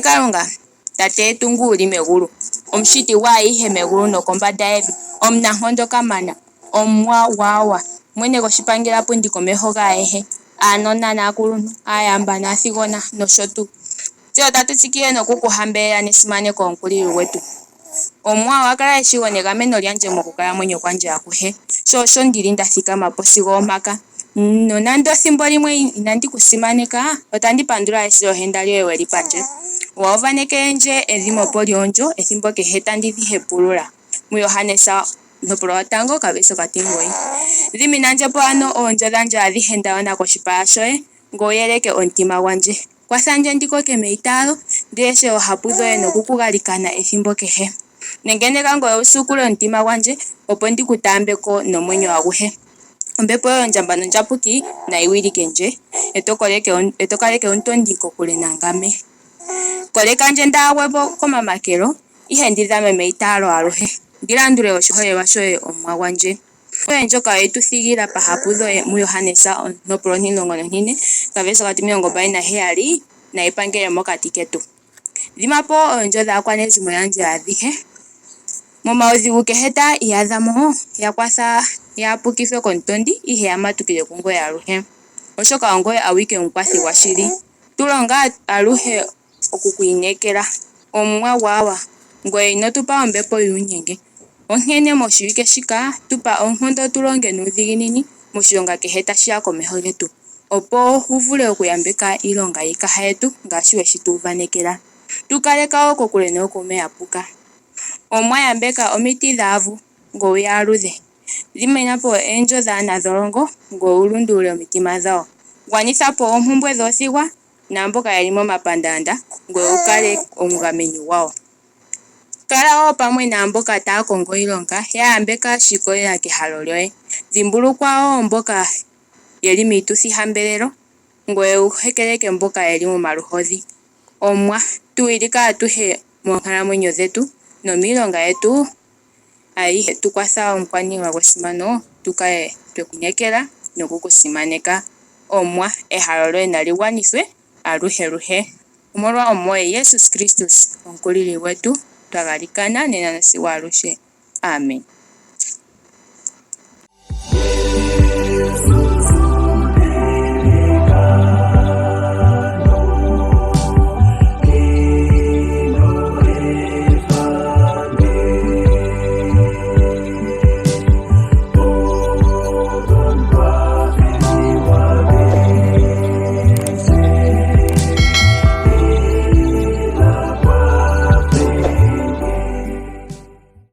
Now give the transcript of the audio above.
Tate Kalunga, Tate yetu ngu wu li megulu, Omushiti gwaayihe megulu nokombanda yevi, Omunankondo kamana, Omuwa gwaawa, Mwene goshipangelapundi komeho gaayehe, aanona naakuluntu, aayamba naathigona nosho tuu. Tse otatu tsikile noku ku hambelela nesimaneko Omukulili gwetu. Omuwa owa kala eshigo negameno lyandje mokukalamwenyo kwandje akuhe, sho osho ndi li nda thikama po sigo ompaka. Nonando ethimbo limwe inandi ku simaneka, otandi pandula esilohenda lyoye we li pa ndje. Owa uvanekele ndje edhimopo lyoondjo ethimbo kehe tandi dhi hempulula. MuJohannes ontopolwa yotango okavelise okatimugoyi. Dhimina ndje po ano oondjo dhandje adhihe nda yona koshipala shoye, ngoye u yeleke omutima gwandje. Kwatha ndje ndi koke meitaalo, ndi leshe oohapu dhoye noku ku galikana ethimbo kehe. Nengeneka ngoye u suukule omutima gwandje, opo ndi ku taambe ko nomwenyo aguhe. Ombepo yoye ondjamba nondjapuki nayi wilike ndje, e to kaleke omutondi kokule nangame. Koleka ndje ndaa gwe po komamakelo, ihe ndi dhame meitaalo aluhe, ndi landule oshiholelwa shoye, Omuwa gwandje. Yoye ndjoka we tu thigila pahapu dhoye muJohannes ontopolwa 14 okavelise okatimilongombali naheya nayi pangele mokati ketu. Dhima po oondjo dhaakwanezimo yandje adhihe. Momaudhigu kehe taa iyadha mo, ya kwatha yaa pukithwe komutondi, ihe ya matukile kungoye aluhe. Oshoka ongoye awike omukwathi gwashili. Tu longa aluhe oku ku inekela. Omuwa gwaawa, ngoye ino tu pa ombepo yuunyenge. Onkene moshiwike shika, tu pa oonkondo tu longe nuudhiginini moshilonga kehe tashi ya komeho getu, opo wu vule okuyambeka iilonga yiikaha yetu ngaashi we shi tu uvanekela. Tu kaleka wo kokule nookuume ya puka. Omuwa yambeka omiti dhaavu, ngoye wu ya aludhe. Dhimina po oondjo dhaanadholongo, ngoye wu lundulule omitima dhawo. Gwanitha po oompumbwe dhoothigwa naamboka ye li momapandaanda, ngoye wu kale omugameni gwawo. Kala wo pamwe naamboka taa kongo iilonga, ya yambeka shi ikolelela kehalo lyoye. Dhimbulukwa wo mboka ye li miituthihambelelo, ngoye wu hekeleke mboka ye li momaluhodhi. Omuwa, tu wilika atuhe moonkalamwenyo dhetu nomiilonga yetu ayihe. Tu kwatha Omukwaniilwa gwesimano, tu kale twe ku inekela noku ku simaneka. Omuwa, ehalo lyoye nali gwanithwe aluheluhe. Omolwa Omumwoye Jesus Kristus, Omukulili gwetu, twa galikana nena nosigo aluhe. Amen.